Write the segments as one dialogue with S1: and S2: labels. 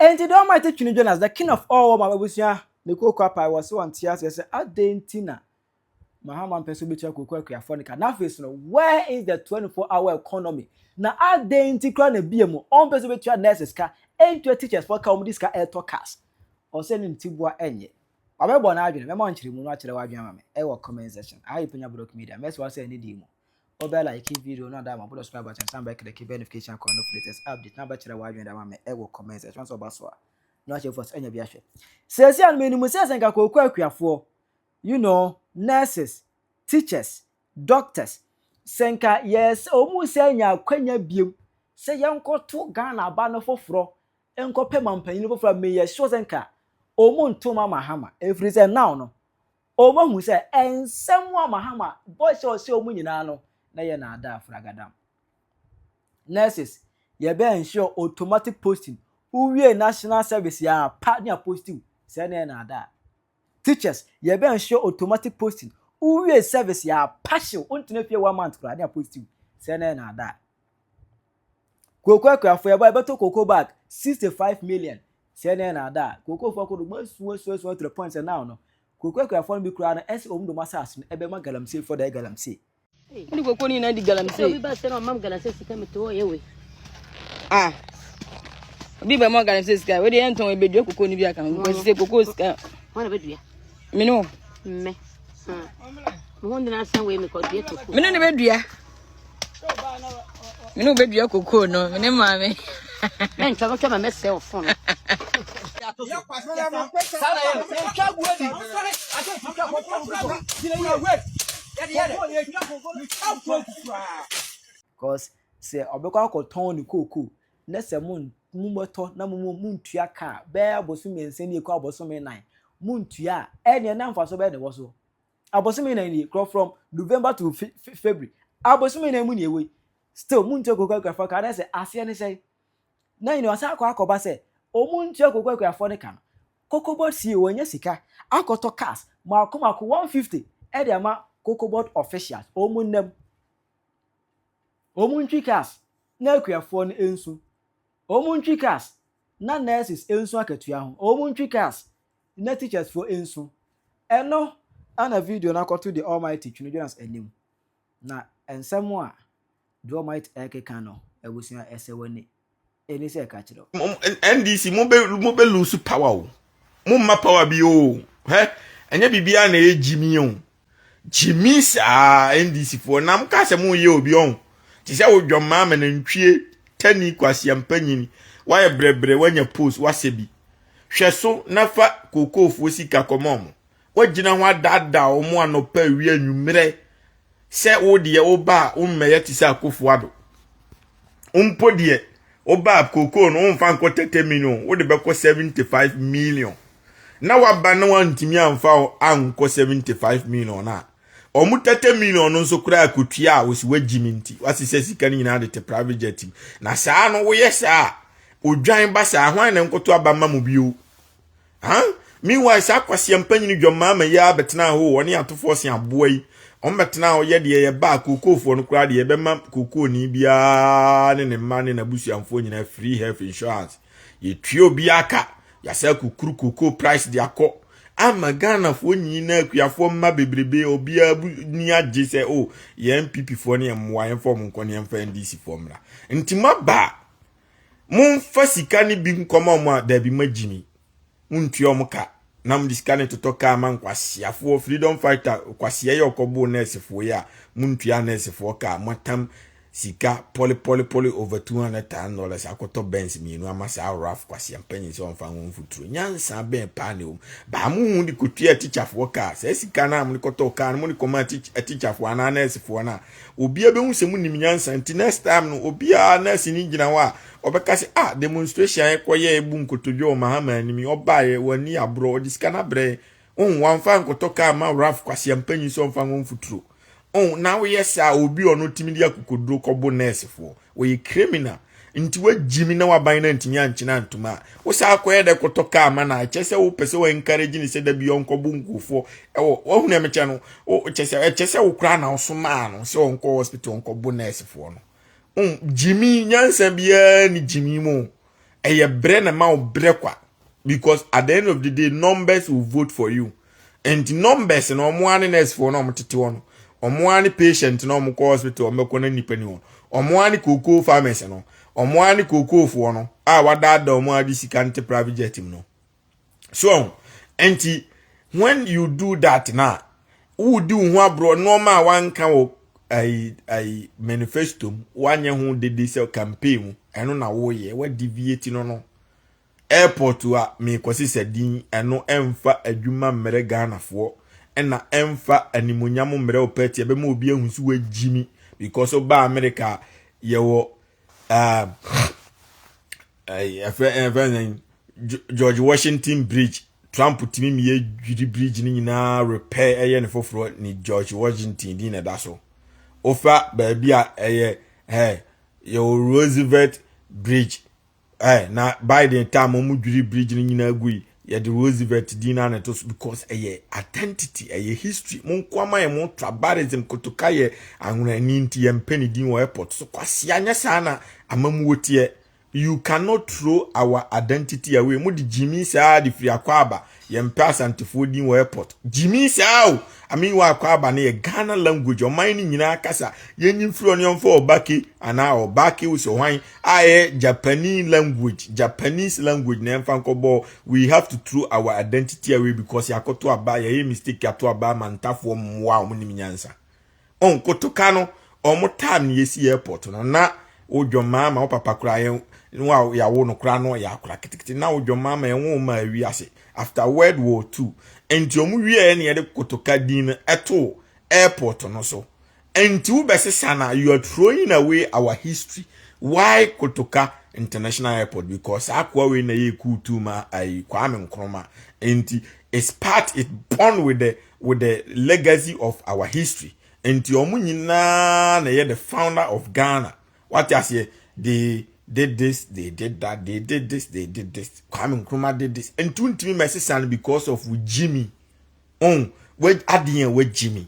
S1: Enti the Almighty Twene Jonas, the king of all wɔn abusua ne kooko apae wɔ se wɔn te aseɛ sɛ adɛn nti na Mahama mpɛ sɛ obetua kooko akuafoɔ no ka. Na afei so no, where is the 24 hour economy? Na adɛn nti koraa na bia mu ɔmpɛ sɛ obetua nurses ka, ɛntua teachers foɔ ka, wɔn de sika ɛretɔ cars. Ɔsɛ ne ntiboa ɛnyɛ. Wabɛbɔ n'adwene, mɛma nkyerɛmu no akyerɛ w'adwene ama me ɛwɔ comment section. Aha yɛ Panya Block Media. Mɛsɛ wa sɛ ɛne di mu. Wobɛ like video no ada ma bɔ subscribe button san bɛ click bell notification icon no for latest update na bɛkyerɛ w'adwene da ma me ɛwɔ comment section sɛ ɔba so a na wakyerɛ fo ɛnya bi ahwɛ. Sɛsi a no menim sɛ nka kooko akuafoɔ, nurses, teachers, doctors, sɛ nka yɛsɛ ɔmu sɛ nya akwanya biem sɛ yɛnkɔto Ghana aba no foforɔ nkɔpɛ mampanyin foforɔ a, meyɛ sure sɛ nka ɔmu nto ma Mahama, ɛfiri sɛ now no ɔmu ahu sɛ ɛnsɛm a Mahama bɔhyɛ ɔhyɛ ɔmu nyinaa no na yɛ naada afragadam. Nurses, yɛbɛ ensure automatic posting, wowie national service yɛ apa ne aposting sɛ na yɛ naada. Teachers, yɛbɛ ensure automatic posting, wowie service yɛ apa hyew, wontena fie one month koraa ne aposting sɛ na yɛ naada. Kooko akuafo, yɛbɔ yɛbɛtɔ cocoa bag 65 million sɛ na yɛ naada. Kooko fo akɔdo mo esu esu esu to the point sɛ now no kooko akuafo no bi koraa no ɛsɛ wɔn dɔm asase no ɛbɛma galamsey fo da yɛ galamsey.
S2: Wode koko no nyinaa di galamsey.
S3: Obi ba sɛ na ɔmam galamsey sika mi to ɔyɛ wei.
S2: Ah. Obi bɛ mɔ galamsey sika. Wode yɛn tɔn ebedua koko no bi aka ho. Because sɛ koko sika.
S3: Wɔn na bɛdua.
S2: Mene wo.
S3: Mmɛ. Me ho nyinaa san wei mi kɔ dua koko.
S2: Mene ne bɛdua. Mene wo bɛdua koko no. Mene maame.
S3: Mɛntwa mɛtwa ma mɛsɛ wo fon.
S1: Because sɛ ɔbɛkɔ akɔtɔn ne kooko na sɛ mo mo bɛtɔ na mo ntua kaa bɛyɛ abosome 3 ne ekɔ abosome 4 mo ntua a, ɛnea na nfa so bɛyɛ ne wɔ so. Abosome 4 nie korɔ, from November to February, abosome 4 mu ne ewe still mo ntua kooko akuafoɔ kaa na sɛ aseɛ ne sɛ na nyina ɔsan akɔba sɛ ɔmo ntua kooko akuafoɔ ne ka no. Cocoa Board CEO wɔnyɛ sika akɔtɔ cars mako mako 150 ɛde ama Cocoa Board officials. Ɔmo nam ɔmo ntwi cars na akuafoɔ no nsu, ɔmo ntwi cars na nurses nsu akatua ho, ɔmo ntwi cars na teachers foɔ nsu. Ɛno ana video no akɔto the Almighty Twene Jonas anim na nsɛm a the Almighty ɛkeka no, abusua, ɛsɛ w'ani ɛni sɛ ɛka kyerɛ wo.
S4: NDC, mo bɛ lose power o. Mo mma power bi o. Hɛ, ɛnyɛ biribiara na ɛyɛ gyimi o, gyimi saa. NDC foɔ nam ka sɛ mo yɛ obi ɔn te sɛ wodwɔ mmaa ma nantwie tani kwasia mpanyin wayɛ brɛbrɛ wanya post wasɛ bi hwɛ so na fa kookoofoɔ sika kɔmɔ ɔmo wagyina ho adaadaa ɔmo anɔpa, awia, anwummerɛ sɛ wo deɛ woba a wommɛyɛ te sɛ Akufo Addo mpo deɛ woba a kookoo no womfa nkɔ 30 million, wode bɛkɔ 75 million na waba na wantumi amfa wo ankɔ 75 million a ɔmo 30 million no nso koraa akotua a wosi wagyi mi nti wasesɛ sika no nyinaa de te private jet mu. Na saa no woyɛ saa odwan ba saa hwan na nkoto aba ma mu bio? Han, meanwhile saa kwasia mpanyin dwammaa yi abɛtena hɔ, wɔne atofoɔ se aboa yi wɔn bɛtena hɔ yɛ deɛ yɛba kookoofoɔ no koraa deɛ yɛbɛma kokooni biara ne ne mma ne n'abusuafoɔ nyinaa free health insurance, yɛtua obi aka, yɛasɛ kukuru kookoo price de akɔ ama Ghanafoɔ nyinaa, akuafoɔ mma bebrebe, obiara bu ni agye sɛ o yɛn NPP foɔ ne yɛn mmoa yɛn fɔ ɔmo nkɔ ne yɛn fa NDC foɔ mmra. Nti mo aba momfa sika ne bi nkɔma ɔmo a dabi ma gyimi montua ɔmo ka na mo de sika ne totɔ kaa ma nkwasiafoɔ freedom fighter kwasia yɛ ɔkɔbo nɛɛsefoɔ yi a montua nɛɛsefoɔ kaa, moatam sika pɔle pɔle pɔle over $200,000 akɔtɔ Benz mmienu ama saa Ralph kwasia mpanyin sɛ ɔmfa ho mfuturo. Nyansa bɛn paa ne wɔm baa mo hu de kotua tikyafoɔ kaa saa sika no a mo de kɔtɔ kaa no, mo de kɔma tikyafoɔ anaa nɛɛsefoɔ no a obiara bɛhu sɛ mo nim nyansa. Nti next time no obiara nɛɛse ni gyina hɔ a ɔbɛka sɛ ah, demonstration a yɛkɔyɛ ebu nkotodwe wɔ Mahama anim, ɔbaeɛ w'ani aborɔ, ɔde sika no abrɛ ohun wamfa nkɔtɔ kaa ma Ralph kwasia mpanyin sɛ ɔmfa ho mfuturo ohun. Na woyɛ saa obi a ɔno timi de akokoduro kɔbo nɛɛsefoɔ wɔyɛ criminal nti wagyimi na waban na ntumi ankyena ntoma a wosaa akɔyɛ dɛ kɔtɔ kaa ma na ɛkyɛ sɛ wopɛ sɛ wɔ encourage ne sɛ da bi ɔnkɔbo nkurɔfoɔ ɛwɔ wahunu ɛmekyɛ no kyɛ sɛ ɛkyɛ sɛ wo koraa na wosomaa no sɛ ɔnkɔ hospital ɔnkɔbo nɛɛsefoɔ no. Gyimi nyansa biara ni gyimi mu. Ɛyɛ brɛ na ɛma wo brɛ kwa because at the end of the day numbers will vote for you. And numbers na ɔmo ara ne nurse foɔ na ɔmo tete hɔ no. Ɔmo ara ne patient na ɔmo kɔ hospital ɔmo bɛkɔ na nipa ni hɔ. Ɔmo ara ne cocoa farmers no. Ɔmo ara ne cocoa foɔ no a wadaadaa ɔmo a de sika nte private jet mu no. So nti when you do that na wodi wo ho aborɔ nneɛma a wanka wɔ ayi ayi manifesto mu wanyɛ ho dede sɛ campaign mu ɛno na woyɛ wa deviate no no airport a mekɔsi sɛ din ɛno ɛmfa adwuma mmerɛ Ghanafoɔ ɛna ɛmfa animonyam mmerɛ wo pɛti ɛbɛma obi ahu so wagyimi because ɔba America yɛwɔ ɛfɛ ɛfɛ sɛn George Washington Bridge Trump tumi mi yɛ dwiri bridge no nyinaa repair ɛyɛ ne foforɔ ne George Washington din na ɛda so ofa baabi a ɛyɛ ɛ yɛwɔ Roosevelt Bridge ɛ na Biden time wɔn dwiri bridge no nyinaa gu yi yɛde Roosevelt din na ɛto so because ɛyɛ identity ɛyɛ history mo nko ama yɛ mo tribalism kotoka yɛ ahonani nti yɛn mpɛ ne din wɔ airport so kwasia nyɛ saa na amamuo teɛ. You cannot throw our identity away. Mo de gyimi saa de firi Akwaaba. Yɛn mpɛ asantefoɔ din wɔ airport. Gyimi saa o. I mean wɔ Akwaaba no yɛ Ghana language. Ɔman no nyinaa kasa. Yɛnyi mfiri ɔne ɔmfa Ɔbake anaa Ɔbake wosɛ hwan a ɛyɛ Japanese language. Japanese language na yɛmfa nkɔbɔ. We have to throw our identity away because yɛakɔto aba yɛyɛ mistake yɛato aba ama ntafoɔ mmoa a wɔn nim nyansa. Nkotoka no ɔmo time no yɛsi airport no na wodwɔmaa ma wo papa koraa yɛn no a yɛawo no koraa no yɛ akora ketekete na wodwɔmaa ma yɛn wo ma awi ase after World War Two nti ɔmo wieɛ na yɛde kotoka din no ɛto airport no so nti wobɛsesa na you are throwing away our history. Why Kotoka International Airport? Because saa akoa wei na yɛ kuutu ma ayi Kwame Nkrumah nti it's part it born with the legacy of our history. Nti ɔmo nyinaa na yɛ the founder of Ghana. Wate aseɛ? They did this, they did that, they did this, they did this. Kwame Nkrumah did this. Nti ntumi mɛsesa no because of Jimmy ɔn adeɛ a wagyimi.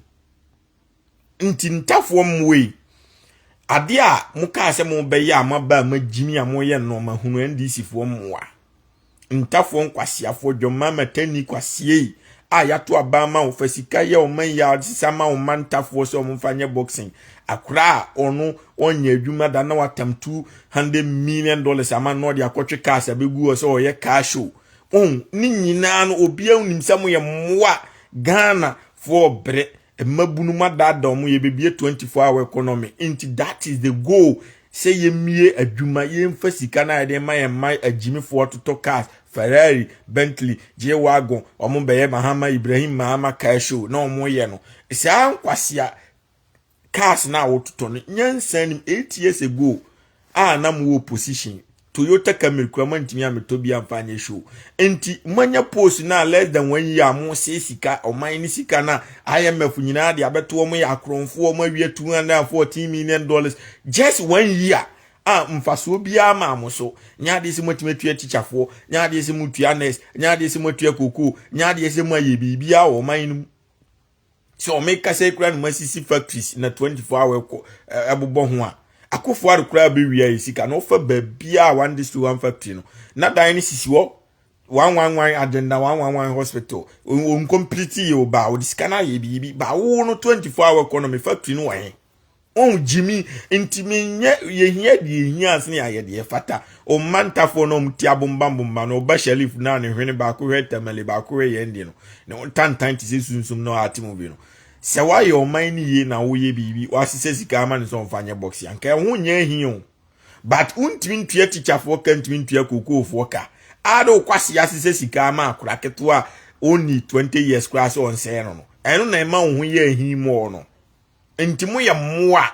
S4: Nti ntafoɔ mmoa yi adeɛ a mokaa sɛ mobɛyɛ a moaba a magyimi a moyɛ nneɛma hunu NDC foɔ mmoa ntafoɔ nkwasiafoɔ dwɔma matani kwasie yi a yɛato aba ama wo fa sika yɛ ɔman yi a sisa ma wo ma ntafoɔ sɛ ɔmo mfa nyɛ boxing akora a ɔno ɔnyɛ adwuma da na watam $200 million ama na ɔde akɔtwe cars abɛgu hɔ sɛ ɔyɛ car show ɔn ne nyinaa no obiara nim sɛ moyɛ mmoa. Ghana foɔ brɛ mmabunu mu adaadaa ɔmo yɛ bebie 24 hour economy nti that is the goal sɛ yɛmmie adwuma yɛmfa sika na yɛde ma yɛn mma agyimifoɔ totɔ cars, Ferrari, Bentley, G Wagon. Ɔmo bɛyɛ Mahama Ibrahim Mahama car show na ɔmo yɛ no saa nkwasia cars na wɔtotɔ no nyansa nim. 8 years ago a na mo wɔ position, Toyota Camry kura mo ntumi ametɔ bi amfa anyɛ show. Nti moanya post na less than one year mo se sika ɔman ne sika na IMF nyinaa de abɛto wɔn yɛ akorɔmfoɔ. Wɔn awie $214 million just one year a mfasoɔ biara maa mo so. Nyɛ adeɛ sɛ moatumi atua tikyafoɔ, nyɛ adeɛ sɛ motua nurse, nyɛ adeɛ sɛ moatua kokoo, nyɛ adeɛ sɛ moayɛ biribiara wɔ ɔman no mu sɛ ɔmo kasa yi kura no mo asisi factories na 24 hour kɔ ɛbobɔ ho a akofo ado koraa bɛwia yɛ sika na ɔfa baabiara. One district, one factory no na dan no sisi hɔ, one one one agenda, one one one hospital wɔn complete yɛ o ba wɔde sika no ayɛ biribi ba wo no 24 hour economy factory no wɔ he? Wɔn gyimi nti menyɛ yɛhia deɛ ehia ase ne ayɛ deɛ fata. Ɔmma ntafoɔ na ɔmo ti abombambomba na ɔba Sharif na ne hwene baako hwɛ Tamale baako hwɛ yɛn deɛ no ne tantan te sɛ sunsum na ɔate mu bi no sɛ wayɛ ɔman no yie na woyɛ biribi wasesɛ sika ama ne sɛ ɔmfa nyɛ box anka ɛho nyɛ ahi o. But wontumi ntua tikyafoɔ ka, ntumi ntua kookoofoɔ ka ade wokwasi asesɛ sika ama akora ketewa a ɔnni 20 years koraa sɛ ɔnsɛɛ no no ɛno na ɛma wo ho yɛ ahi mɔɔ no. Nti moyɛ mmoa,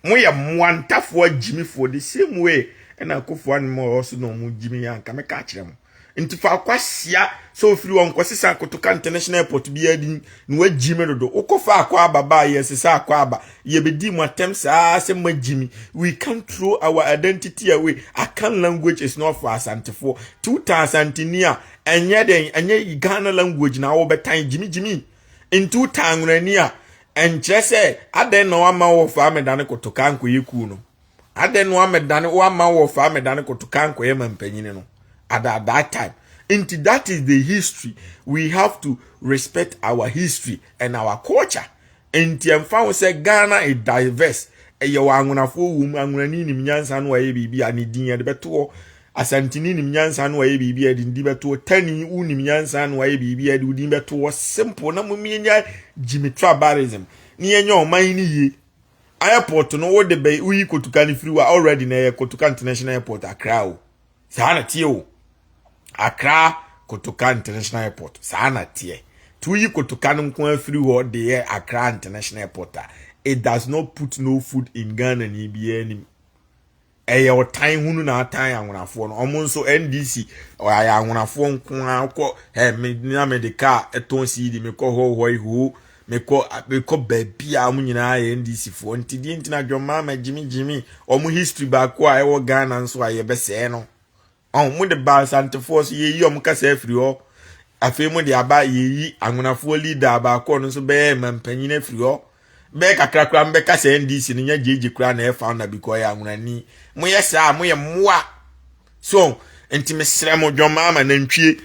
S4: Moyɛ mmoa ntafoɔ agyimifoɔ the same way ɛna akofoɔ anum a ɔwɔ so na ɔmo gyimi yɛ anka mɛka akyerɛ mo. Nti fa akwasia sɛ ofiri hɔ nkɔsesa Kotoka International Airport bi adi na wagyi me dodo. Wokɔfa akɔ aba ba yɛ sesa akɔ aba yɛbɛdi mu atɛm saa sɛ magyi me. We can throw our identity away. Akan language is not for Asantefoɔ. Tuta Asanteni a ɛnyɛ den ɛnyɛ Ghana language na wɔbɛtan gyimigyimi. Nti wota anwonani a ɛnkyerɛ sɛ adɛn na wama wɔ fa amedane Kotoka nkɔyɛ kuu no. Adɛn na wamɛdane wama wɔfa amɛdane kotoka nkɔyɛ mampanyini no at that time? Nti that is the history. We have to respect our history and our culture. Nti ɛmfa ho sɛ Ghana is diverse. Ɛyɛ wɔ anwonafoɔ wɔ mu, anwonani nim nyansa no wayɛ biribi a ne din yɛde bɛto hɔ. Asantini nim nyansa no wayɛ biribi a yɛde ne din bɛto hɔ. Tani wo nim nyansa no wayɛ biribi a yɛde wo din bɛto hɔ. Simple na mo yɛnya gyimi tribalism ne yɛnyɛ ɔman no yie. Airport no wode bɛ woyi kotoka no firi hɔ a already na ɛyɛ Kotoka International Airport Accra o. Saa na teɛ o. Accra Kotoka International Airport saa na teɛ. Nti woyi Kotoka no nko afiri hɔ de yɛ Accra International Airport a it does not put no food in Ghana ni biara anim. Ɛyɛ ɔtan hunu na atan anwonafoɔ no. Ɔmo nso NDC ɔyɛ anwonafoɔ nko ara kɔ ɛ me na me de kaa ɛtɔn CD mekɔ hɔ hɔ hoo mekɔ mekɔ baabi a ɔmo nyinaa yɛ NDC foɔ. Nti deɛ nti na John Mahama gyimi gyimi ɔmo history baako a ɛwɔ Ghana nso a yɛbɛsɛɛ no. Ɔmo mo de ba Asantefoɔ so yɛyi ɔmo kasa afiri hɔ. Afei mo de aba yɛyi anwonafoɔ leader baako ɔno nso bɛyɛ mampanyin afiri hɔ. Bɛyɛ kakra koraa mbɛka sɛ NDC no nyɛ gyegye koraa na ɛyɛ founder because ɔyɛ anwonani. Moyɛ saa moyɛ mmoa. So nti mesrɛ mo John Mahama nantwie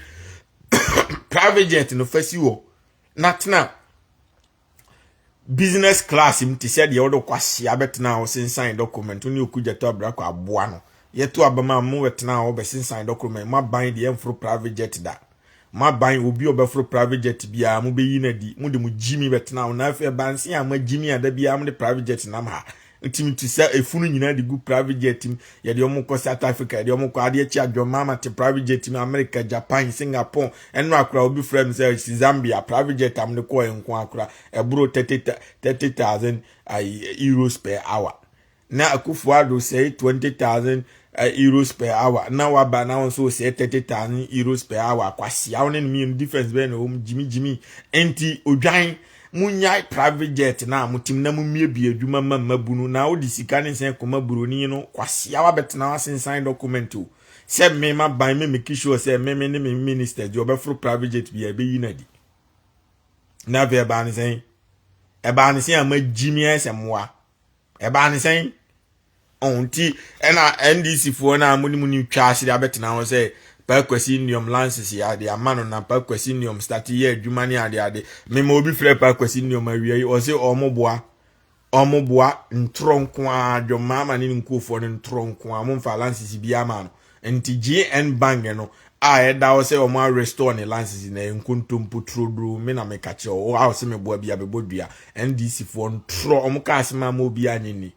S4: private jet no fa si hɔ na tena business class mu te sɛ deɛ wode kɔ ahyia bɛtena hɔ sensan document wo ne Okudzeto Ablakwa aboa no. Yɛto aba ma mo bɛtena hɔ bɛsensan document. Mo aban deɛ ɛmforo private jet da. Mo aban obi a ɔbɛforo private jet biara mo bɛyi no adi. Mo de mo gyimi bɛtena hɔ na afei ɛbanse a mo agyimi a da biara mo de private jet nam ha. Nti te sɛ efunu nyinaa de gu private jet mu. Yɛde ɔmo kɔ South Africa, yɛde ɔmo kɔ adeɛ kyi adwɔ mama te private jet mu America, Japan, Singapore. Ɛno akora obi frɛ mi sɛ si Zambia private jet am de kɔɔ nko akora ɛboro 30,000 euros per hour. Na Akufo-Addo sɛ 20,000 euros per hour na waba na wɔn nso sɛ 30,000 euros per hour. Kwasia wɔn ne mmienu difference bɛyɛ na wɔn gyimi gyimi. Nti odwan munyae private jet na mo tim na mumiebie adwuma ma mmabunu na wode sika ne nsɛn kɔma buroni no. Kwasia wabɛtena wasensan document o sɛ mema ban me make sure sɛ meme ne me minister deɛ ɔbɛforo private jet bi a ɛbɛyi no adi. Na afei ɛbaa ne sɛn? Ɛbaa ne sɛn a magyimi ayɛ sɛ mmoa? Ɛbaa ne sɛn? Ɔn nti ɛna NDC foɔ no a mo ne mo ni twa ase de abɛtena hɔ sɛ Paa Kwasi Nduom license yɛ ade ama no na Paa Kwasi Nduom start yɛ adwuma ne ade ade. Mema obi frɛ Paa Kwasi Nduom awia yi, ɔse ɔmo boa ntorɔ nko ara. Dwom ama ne nkurɔfoɔ no ntorɔ nko ara. Momfa license bi ama no. Nti GN Bank no a ɛda hɔ sɛ ɔmo arestore ne license na ɛyɛ nkontompo turoduro. Me na meka kyerɛ wo a ɔsɛ meboa bi abɛbɔ dua. NDC foɔ ntorɔ ɔmo kaa asɛm ama obi anyɛ ni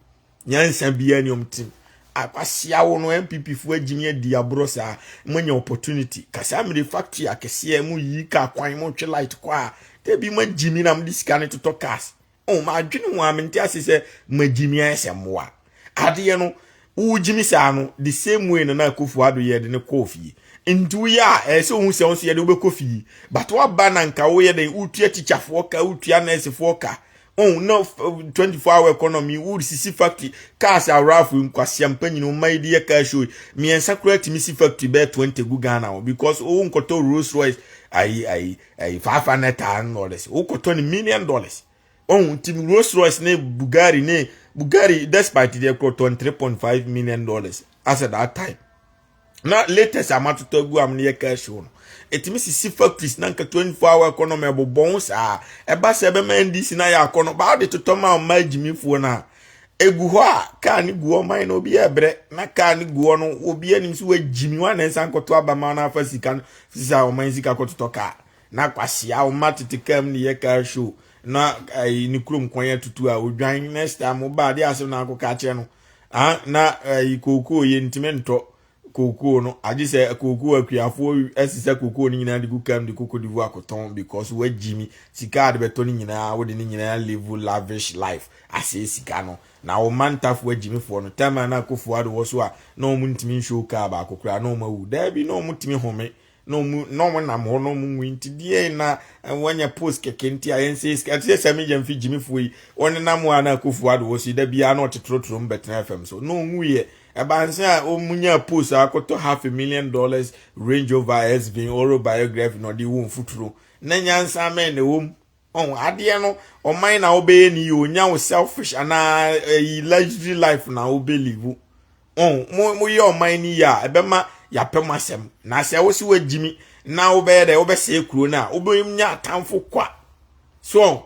S4: nyansa biara ni ɔmo tim akwasia wo no. NPP foɔ agyimi adi aborɔ saa. Mo anya opportunity kasa mmiri factory akɛseɛ mo yi kaa kwan mo twe light kɔ a tebi mo agyimi na mo de sika ne totɔ cars. Ɔn ma adwene ho a mente ase sɛ mo agyimi ayɛ sɛ mmoa adeɛ no. Wogyimi saa no the same way na Akufo Addo yɛ de ne kɔɔ fie. Nti woyɛ a ɛyɛ sɛ ohun sɛ wo nso yɛde wobɛkɔ fie, but waba na nka woyɛ dɛn? Wotua tikyafoɔ ka, wotua nɛɛsefoɔ ka. Oh no, 24 hour economy wosisi factory cars awurafo nkwasia mpanyin ɔma yi de yɛ car show mmiɛnsa koraa tumi si factory bɛyɛ 20 gu Ghana hɔ because wo nkɔtɔ Rolls Royce ayi ayi ayi $500,000, wokɔtɔ ne million dollars. Oh, nti Rolls Royce ne Bugatti ne Bugatti despite deɛ korɔ $3.5 million as at that time na latest amatotɔ agu am no yɛ car show no. Ɛtumi sisi factories na nka 24 hour economy ɛbobɔ ho saa. Ɛba sɛ ɛbɛma NDC na yɛ akɔnɔ baa de totɔ ma ɔma agyimifoɔ no a egu hɔ a kaa ne gu hɔ man na obi ɛbrɛ na kaa ne gu hɔ no obi anim so wagyimi wa na nsa nkɔto aba ma na afa sika no sisa ɔman sika kɔtotɔ kaa na kwasia ɔma tete kaa mu ne yɛ car show na ɛyi ne kurom kwan atutu a odwan. Next time ɔba adeɛ asɛm na akɔka akyerɛ no ah na ɛyi kookoo yɛ ntumi ntɔ kookoo no agye sɛ kookoo akuafoɔ ɛsesa kookoo no nyinaa de gu kam de kɔ Cote d'Ivoire akɔtɔn because wagyi mi sika a de bɛtɔ no nyinaa wode ne nyinaa live lavish life asɛe sika no. Na wɔn mantafoɔ agyimifoɔ no tɛm a na Akufo Addo wɔ so a na wɔn ntumi nhyɛ kaa baako koraa na wɔn awu daabi na wɔn tumi home na wɔn nam hɔ na wɔn nwi. Nti deɛ na wɔnyɛ post kɛkɛ nti a yɛn sɛ sika ɛte sɛ sɛ yɛn fi gyimifoɔ yi wɔn nam hɔ a na Akufo Addo wɔ so yi da biara na ɔte torotoro mu bɛtena fam so na wɔn yɛ ɛbanse a wɔn nya post a akɔtɔ $500,000 Range Rover SV autobiography na ɔde wɔ mfuturo na nyansa mɛn na ɛwɔ mu. Ɔn adeɛ no ɔman na wobɛyɛ ni yɛ onya wo selfish anaa ɛyi luxury life na wobɛlive. Ɔn, mo moyɛ ɔman no yie a, ɛbɛma yɛapɛ mo asɛm. Na sɛ wo se woagyimi na wobɛyɛ dɛ wobɛsɛe kuro no a, wobɛnya atamfo kwa. So ɔn,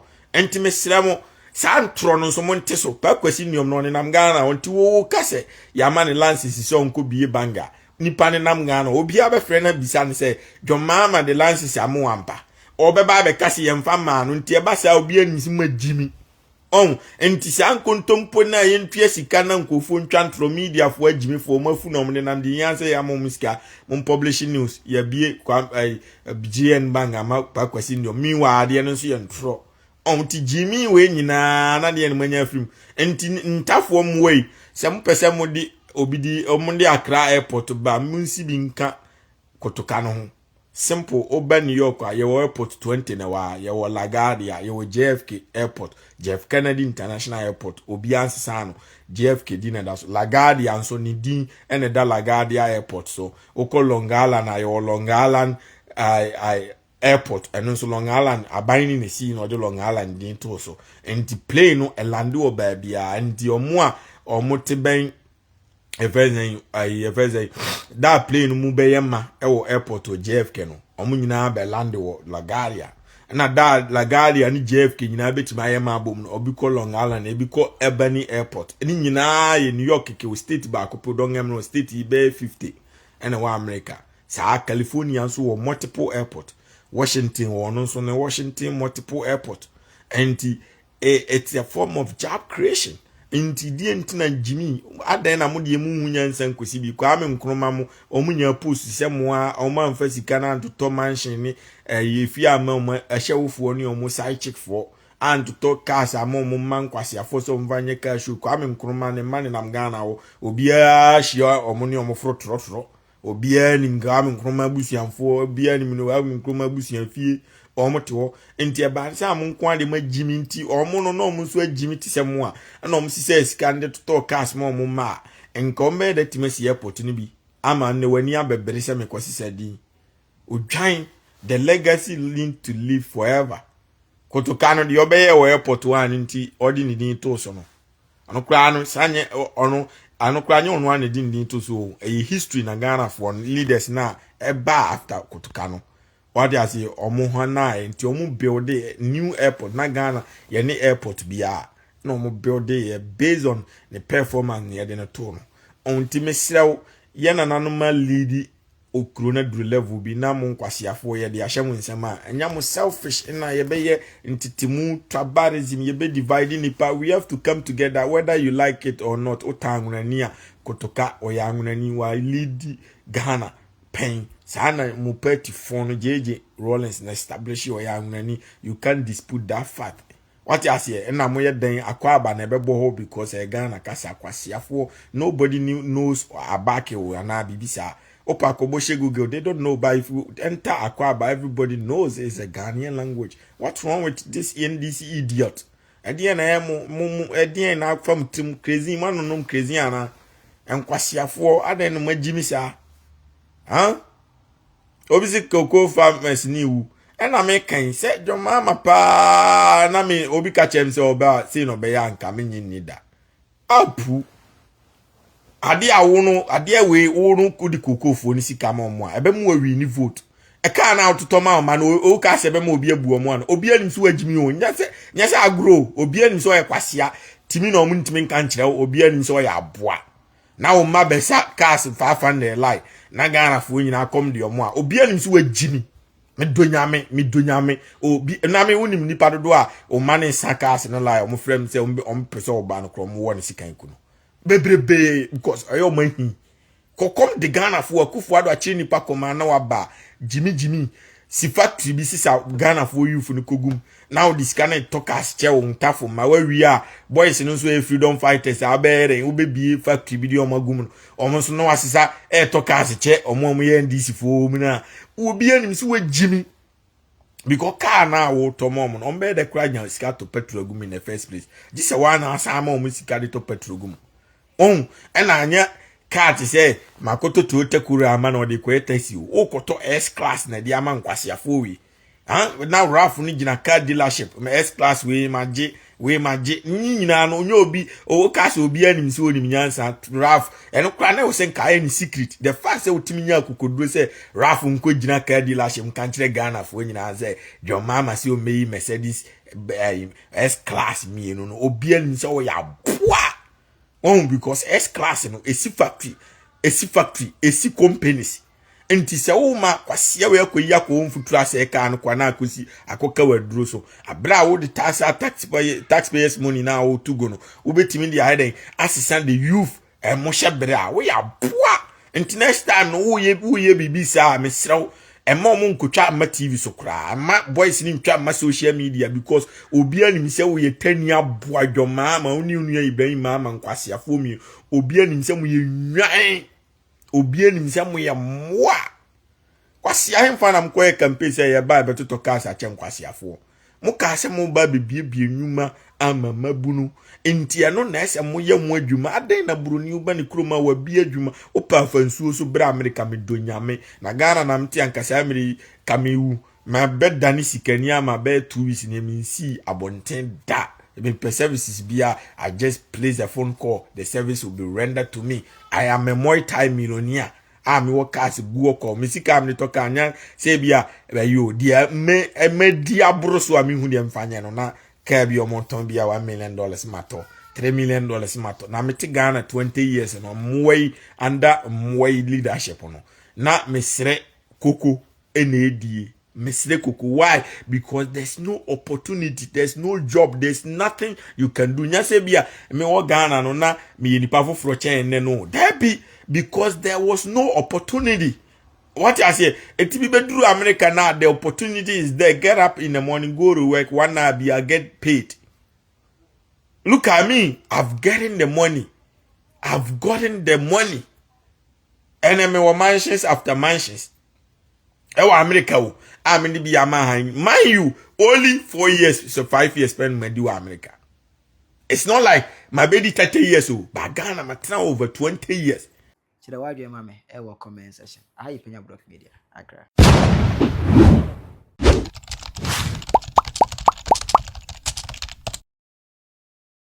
S4: nti mesrɛ mo, saa ntorɔ no nso monte so. Paa Kwasi Nnuom no ɔnenam Ghana hɔ, nti wo ka sɛ yɛama ne license sɛ ɔnkɔ bie banga. Nipa nenam Ghana hɔ, obiara bɛfrɛ no abisa no sɛ John Mahama de license ama wo ampa? Ɔbɛba abɛka sɛ yɛmfa mmaa no, nti ɛba saa obiara nim sɛ moagyimi. Ɔn, nti saa nkontompo no a yɛntua sika na nkurɔfoɔ ntwa ntorɔ, mediafoɔ agyimifoɔ, wɔn afu na wɔn nenam deɛ yɛn sɛ yɛama wɔn sika, mo publish news, yɛabie kwa ɛɛ GN bank ama Pa Kwasi Nduom, meanwhile adeɛ no nso yɛ ntorɔ. Ɔn, nti gyimi wei nyinaa na deɛ no moanya afiri mu. Nti ntafoɔ mmoa yi, sɛ mopɛ sɛ mode obi di, wɔn de Accra airport ba, monsi bi nka kotoka no ho. Simple, woba New York a, yɛwɔ airport 20 na ɛwɔ ha. Yɛwɔ LaGuardia, yɛwɔ JFK Airport, Jeff Kennedy International Airport, obiara nsesaa no. JFK din na ɛda so. LaGuardia nso, ne din na ɛda LaGuardia Airport so. Wokɔ Long Island a, yɛwɔ Long Island uh, uh, Airport, ɛno nso Long Island, aban ne na esii na ɔde Long Island din too so. Nti plane no ɛlande wɔ baabiara. Nti ɔmo a ɔmo te bɛn yɛfrɛ sɛn ayi yɛfrɛ sɛn da plane no mu bɛyɛ ma ɛwɔ airport wɔ JFK no wɔn nyinaa bɛ land wɔ LaGuardia ɛna da LaGuardia ne JFK nyinaa bɛtumi ayɛ ma abom no obi kɔ Long Island ebi kɔ Albany airport ɛne nyinaa yɛ New York keke wɔ state baako po dɔngɛm no state yi bɛyɛ 50 ɛna wɔ America saa California nso wɔ multiple airport Washington wɔ ɔno nso ne Washington multiple airport ɛnti It's a form of job creation. Nti deɛ nti na gyimi adɛn na mo deɛ mo hu nyansa nkosi bi Kwame Nkrumah mo wɔn nyinaa post sɛ mo a wɔn amfa sika no antotɔ mansion ne ɛyɛ fie ama wɔn ahyɛwofoɔ ne wɔn side chick foɔ antotɔ cars ama wɔn mma nkwaseafoɔ sɛ wɔn fa nyɛ car show Kwame Nkrumah ne mma nenam Ghana hɔ obiara hyia wɔn ne wɔn foro torɔtorɔ Obiara nim Kwame Nkrumah abusuafoɔ, obiara nim no Kwame Nkrumah abusuafie, wɔn te hɔ. Nti ɛbaa sɛ a mo nko ara de mo agyimi nti wɔn no na wɔn nso agyimi te sɛ mo a ɛna wɔn sisɛ sika no de totɔɔ cars ma wɔn mma a nka wɔn bɛyɛ dɛ tumi asi airport no bi ama nnɛ w'ani abɛbere sɛ mekɔ sisa din. Odwan, the legacy need to live forever. Kotoka no deɛ ɔbɛyɛ wɔ airport hɔ a no nti ɔde ne din too so no. Ɔno koraa no saa nyɛ ɔno ano koraa nyɛ ɔno ara na ɛdi ne din to so o. Ɛyɛ history na Ghanafoɔ no leaders na ɛbaa after Kotoka no. Wate ase ɔmo ho na nti ɔmo build new airport na Ghana yɛne airport biara na ɔmo build yɛ based on ne performance na yɛde no too no. Ɔnti mesrɛ wo yɛ nananom a lead okuro no aduru level bi na mo nkwaseafoɔ yɛde ahyɛ mo nsɛm a ɛnyɛ mo selfish na yɛbɛyɛ ntetemu tribalism yɛbɛ divide nipa. We have to come together whether you like it or not. Wota anwonani a kotoka ɔyɛ anwonani wa lead Ghana pɛn saa na mo party fo no JJ Rawlings na establish ɔyɛ anwonani. You can't dispute that fact. Wate aseɛ? Ɛna moyɛ dɛn akwaaba na ɛbɛbɔ hɔ because ɛyɛ Ghana kasa kwasiafoɔ. Nobody knew, knows abake o anaa biribi saa. Wopɛ akɔbɔ hyɛ Google, they don't know, but if you enter akwaaba, everybody knows it's a Ghanaian language. What's wrong with this NDC idiot? Ɛdeɛn na ɛyɛ mo mo mo ɛdeɛn na afa mo tirim crazy mo anonom crazy anaa? Nkwasiafoɔ adɛn na mo agyimi saa? Huh? Obi si cocoa farmers ni wu. Ɛna me kan sɛ John Mahama paa na me obi ka kyerɛ me sɛ ɔbɛ a sei na ɔbɛyɛ anka me nyi nni da. Apu. Ade a wo no ade a wei wo no kodi cocoa foɔ ne sika ma ɔmo a ɛbɛ mu awi ni vote. Ɛka na wototɔ ma ɔma no o ka sɛ ɛbɛma obi abu ɔmo ano. Obi anim so wagyimi o. Nyɛ sɛ nyɛ sɛ agorɔ obi anim sɛ ɔyɛ kwasia. Timi na ɔmo ntimi nka nkyerɛ obi anim sɛ ɔyɛ aboa. Na wo mma bɛsa cars 500 line na Ghanafoɔ nyinaa kɔm deɛ ɔmo a obi anim so wagyi mi medɔ nyame medɔ nyame obi na me wonim nipa dodoɔ a ɔma ne nsa cars no line ɔmo frɛ m sɛ ɔmo pɛ sɛ ɔba no korɔ ɔmo wɔ ne sika nku no bebrebe because ɛyɛ ɔmo ahi kɔkɔm de Ghanafoɔ akufo ado akyerɛ nipa kɔma na waba gyimi gyimi si factory bi sisa Ghanafoɔ youth no kogum na wode sika no tɔ cars kyɛ wo ntafo ma wawie a boys no nso yɛ freedom fighters a wobɛyɛ dɛn wobɛbie factory bi de ɔmo agum no ɔmo nso na wasesa ɛɛtɔ cars kyɛ ɔmo a ɔmo yɛ NDC foɔ mu no a obi anim sɛ wagyimi because car na wotɔ ma ɔmo no ɔmo bɛyɛ dɛ koraa nya sika tɔ petrol agu mu in the first place gye sɛ wɔn na asan ama ɔmo sika de tɔ petrol gu mu ɔn ɛna anyɛ car te sɛ makoto Toyota Corolla ama na ɔde kɔyɛ taxi o wokɔtɔ S class na ɛde ama nkwasiafoɔ wei. Ah, na raf no gyina car dealership ma S class wei ma gye. Wei ma gye ne nyinaa no onye obi owo ka sɛ obi anim sɛ onim nyansa Ralph ɛno koraa na ɛwɔ sɛ nka ayɛ ne secret the fact sɛ wotumi nya akokoduro sɛ Ralph nkɔ gyina car dealership nka nkyerɛ Ghanafoɔ nyinaa sɛ John Mahama sɛ ɔmmɛyi Mercedes eh, S class mmienu no obi anim sɛ ɔyɛ aboa wɔn because S class no esi factory esi factory esi companies nti sɛ woma kwasia wei akɔyi akɔ wɔn mfuturo asɛe kaa no kwa na akɔsi akɔka waduro so abere a wode tax taxpayers money na wotu go no wobɛtumi de ayɛ dɛn asesa the youth ɛmo hyɛ bere a woyɛ aboa nti next time no woyɛ woyɛ biribi saa mesrɛ wo ɛma ɔmo nkotwa mma tv so koraa ɛma boys ne ntwa mma social media because obi anim sɛ woyɛ tani aboa dwɔmaa ma wo ne onua Ibrahim maa ma nkwaseafoɔ mmienu obi anim sɛ moyɛ nwan obi anim sɛ moyɛ mmoa kwasi ahemfa na mokɔyɛ campaign sɛ yɛba yɛbɛtotɔ cars akyɛ nkwaseafoɔ mo kaa sɛ moba bebiebie nnwuma ama mabunu nti ɛno na ɛsɛ moyɛ mo adwuma adɛn na buroni woba ne kurom a wabi adwuma wopɛ afa nsuo so berɛ Amerika medɔ nyame na Ghana na mete ankasa mmerɛ yi ka mewu mabɛdane sikani ama bɛyɛ 2 weeks ne mensii abɔnten da mepɛ services bi a I just place a phone call, the service will be rendered to me. I am a multi millionaire a mewɔ cars gu hɔ kɔ me sika a mede tɔ car nya sɛ bi a ɛyɛ o deɛ me mɛdi aboro so a mehu deɛ mfa nyɛ no na car bi ɔmo tɔn bi a $1 million matɔ, $3 million matɔ na mete Ghana 20 years no mmoa yi under mmoa yi leadership no na mesrɛ koko ɛna edie mesrɛ koko. Why? Because there's no opportunity, there's no job, there's nothing you can do. Nyasɛ bi a mewɔ Ghana no na meyɛ nipa foforɔ kyɛn nnɛ no dabi, because there was no opportunity. What I say, eti bi bɛduru America now, the opportunity is there. Get up in the morning, go to work, one hour bi, I get paid. Look at me, I've gotten the money, I've gotten the money ɛnna mewɔ mansions after mansions ɛwɔ America o a mede bi ama han. Mind you, only 4 years so 5 years spend ma di wɔ America. It's not like my baby 30 years o, but Ghana ma tena over 20 years.
S1: Kyerɛ w'adwene ma me ɛwɔ comment section. Aha yɛ Panya Block Media, Accra.